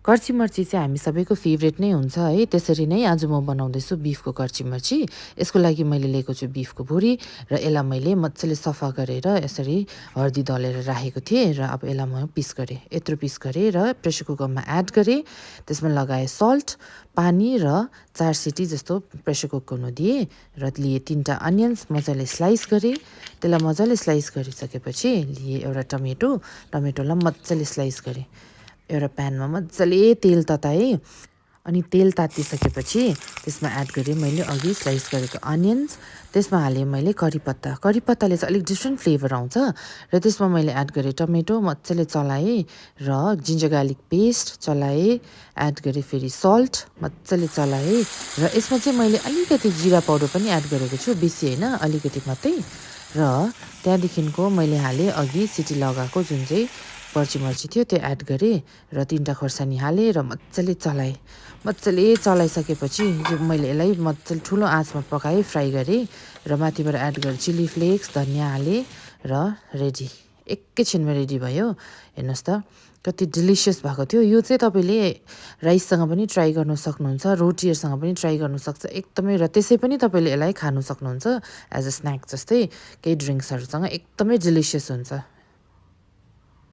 कर्ची मर्ची चाहिँ हामी सबैको फेभरेट नै हुन्छ है। त्यसरी नै आज म बनाउँदैछु बिफको कर्ची मर्ची। यसको लागि मैले लिएको छु बिफको भुँडी र यसलाई मैले मजाले सफा गरेर यसरी हर्दी दलेर राखेको थिएँ र अब यसलाई म पिस गरेँ। यत्रो पिस गरेँ र प्रेसर कुकरमा एड गरेँ। त्यसमा लगाएँ सल्ट, पानी र 4 सिटी जस्तो प्रेसर कुक गर्नु दिएँ र लिए 3टा अनियन्स मजाले स्लाइस गरेँ। त्यसलाई मजाले स्लाइस गरिसकेपछि लिए एउटा टमेटोलाई मजाले स्लाइस गरेँ। एउटा प्यानमा मजाले तेल तताएँ अनि तेल तातिसकेपछि त्यसमा एड गरेँ मैले अघि स्लाइस गरेको अनियन्स। त्यसमा हालेँ मैले करी पत्ताले चाहिँ अलिक डिफ्रेन्ट फ्लेभर आउँछ र त्यसमा मैले एड गरेँ टमेटो मजाले चलाएँ र जिन्जर गार्लिक पेस्ट चलाएँ, एड गरेँ फेरि सल्ट मजाले चलाएँ र यसमा चाहिँ मैले अलिकति जिरा पाउडर पनि एड गरेको छु, बेसी होइन अलिकति मात्रै। र त्यहाँदेखिको मैले हालेँ अघि सिटी लगाएको जुन चाहिँ कर्ची मर्ची थियो त्यो एड गरेँ र 3टा खोर्सानी हालेँ र मजाले चलाएँ। मजाले चलाइसकेपछि मैले यसलाई मजाले ठुलो आँचमा पकाएँ, फ्राई गरेँ र माथिबाट एड गरेँ चिली फ्लेक्स, धनियाँ हालेँ र रेडी। एकैछिनमा रेडी भयो। हेर्नुहोस् त कति डिलिसियस भएको थियो। यो चाहिँ तपाईँले राइससँग पनि ट्राई गर्नु सक्नुहुन्छ, रोटीहरूसँग पनि ट्राई गर्नु सक्छ एकदमै। र त्यसै पनि तपाईँले यसलाई खानु सक्नुहुन्छ एज अ स्न्याक जस्तै, केही ड्रिङ्क्सहरूसँग एकदमै डिलिसियस हुन्छ।